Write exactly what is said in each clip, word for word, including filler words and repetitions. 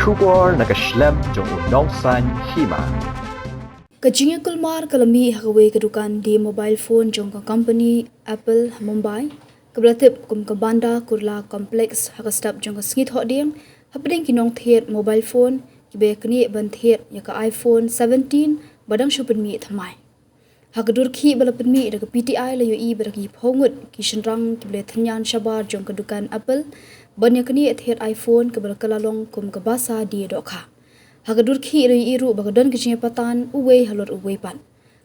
Khubor na ka shlem jong u nongsaiñ hima. Ka jingïakulmar ka la mih ha kawei ka dukan die mobile phone jong ka company Apple ha Mumbai, kaba la tip kum ka Banda Kurla Complex, ha ka step jong ka sngi Thohdieng, hapdeng ki nongthied mobile phone kiba knieh ban thied ïa ka iPhone seventeen ba dang shu pynmih thymmai. Ha ka dur khih ba la pynmih da ka P T I, la ïohi ba da ki phew ngut ki shynrang kiba la thynnian shabar jong ka dukan Apple ban ïa knieh thied iPhone, kaba la kylla long kum ka basa die dohkha. Ha ka dur khih la ïohi ruh ba ka don ka jingïapatan uwei halor uwei pat.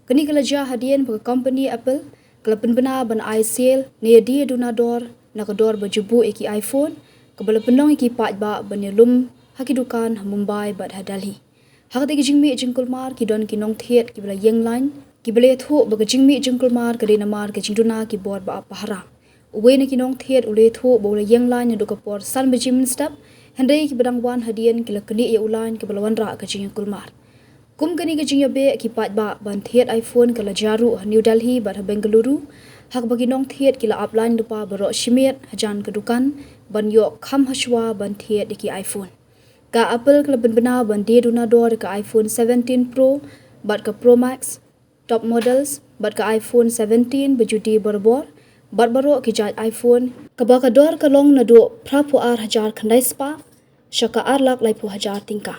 Kane ka la jia hadien ba ka company Apple ka la pynbna ban ai sale ne ïa die duna dor na ka dor ba ju buh ïa ki iPhone, kaba la pynlong ïa ki paidbah ban ïalum ha ki dukan ha Mumbai bad ha Delhi. Ha katei ka jingmih jingkulmar, ki don ki nongthied kiba la ïeng lain, kiba la ïathuh ba ka jingmih jingkulmar ka dei namar ka jingduna ki bor ba ap pahara. Uwei na ki nongthied u la ïathuh ba u la ïeng lain naduh ka por san baje mynstep, hynrei kiba dang wan hadien ki la knieh ïa u lain, kaba la wanrah ka jingkulmar. Kum kane ka jingïabeh ki paidbah ban thied iPhone ka la jia ruh ha New Delhi bad ha Bengaluru, ha kaba ki nongthied ki la ap lain lypa baroh shi miet hajan ka dukan ban ïoh kham hashwa ban thied ïa ki iPhone. Ka Apple ka la pynbna ban die duna dor ïa ka iPhone seventeen Pro bad ka Pro Max, top models, bad ka iPhone seventeen ba ju die barabor, bad baroh ki jait iPhone, kaba ka dor ka long naduh phra phew ar hajar khyndai spah sha ka ar lak lai phew hajar tyngka.